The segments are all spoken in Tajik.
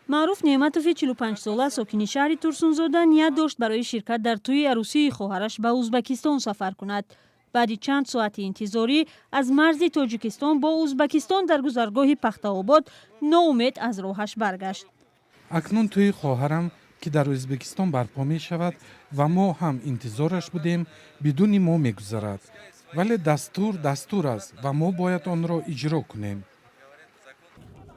Маъруф Неъматови 45-сола, сокини шаҳри Турсунзода, ният дошт барои ширкат дар тӯи арӯсии хоҳараш ба Узбакистон сафар кунад. Баъди чанд соати интизорӣ аз марзи Тоҷикистон бо Узбакистон дар гузаргоҳи Пахтаобод ноумед аз роҳаш баргашт. Акнун тӯи хоҳарам, ки дар Ӯзбекистон барпо мешавад ва мо ҳам интизораш будем, бидуни мо мегузарад. Вале дастур дастур аст ва мо бояд онро иҷро кунем.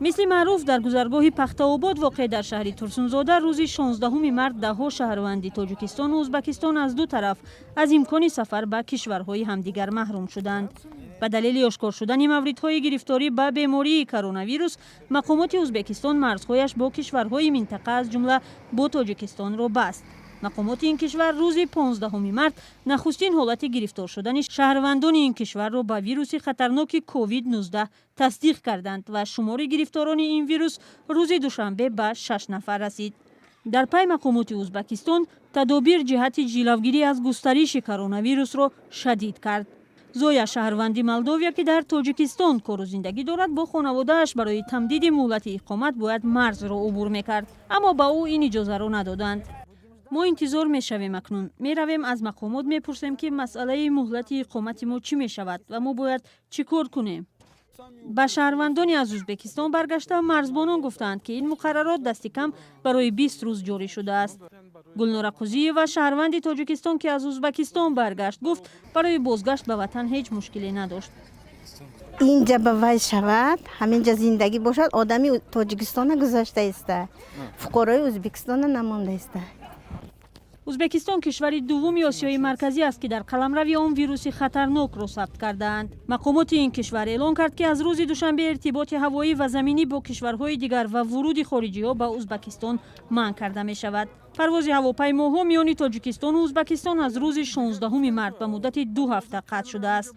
Мисли Маъруф, дар гузаргоҳи Пахтаобод, воқеъ дар шаҳри Турсунзода, рӯзи 16 март даҳҳо шаҳрванди Тоҷикистону Узбакистон аз ду тараф аз имкони сафар ба кишварҳои ҳамдигар маҳрум шуданд. Ба далели ошкор шудани мавридҳои гирифторӣ ба бемории коронавирус, мақомоти Узбекистон марзҳояш бо кишварҳои минтақа, аз ҷумла бо Тоҷикистонро баст. Мақомоти ин кишвар рӯзи 15 март нахустин ҳолати гирифтор шудани шаҳрвандони ин кишварро ба вируси хатарноки COVID-19 тасдиқ карданд ва шумори гирифторони ин вирус рӯзи душанбе ба шаш нафар расид. Дар пай мақомоти Узбакистон тадобир ҷиҳати ҷилавгирӣ аз густариши коронавирусро шадид кард. Зоя, шаҳрванди Молдовия, ки дар Тоҷикистон кору зиндагӣ дорад, бо хонаводааш барои тамдиди муҳлати иқомат бояд марзро убур мекард, аммо ба ӯ ин иҷозаро надоданд. Мо интизор мешавем. Акнун меравем, аз мақомот мепурсем, ки масъалаи муҳлати иқомати мо чӣ мешавад ва мо бояд чӣ кор кунем. Ба шаҳрвандони аз Ӯзбекистон баргашта марзбонон гуфтаанд, ки ин муқаррарот дасти кам барои 20 рӯз ҷорӣ шудааст. Гулнора Қузиева, шаҳрванди Тоҷикистон, ки аз Ӯзбекистон баргашт, гуфт, барои бозгашт ба ватан ҳеҷ мушкиле надошт. Инҷа ба вай шавад, ҳаминҷа зиндагӣ бошад. Одами Тоҷикистона гузашта иста, фуқарои Ӯзбекистона намонда иста. Ӯзбекистон кишвари дуввуми Осиёи Марказӣ аст, ки дар қаламрави он вируси хатарнокро сабт кардаанд. Мақомоти ин кишвар эълон кард, ки аз рӯзи душанбе иртиботи ҳавоӣ ва заминӣ бо кишварҳои дигар ва вуруди хориҷиҳо ба Ӯзбекистон манъ карда мешавад. Парвози ҳавопаймоҳо миёни Тоҷикистону Ӯзбекистон аз рӯзи 16 март ба муддати 2 ҳафта қатъ шудааст.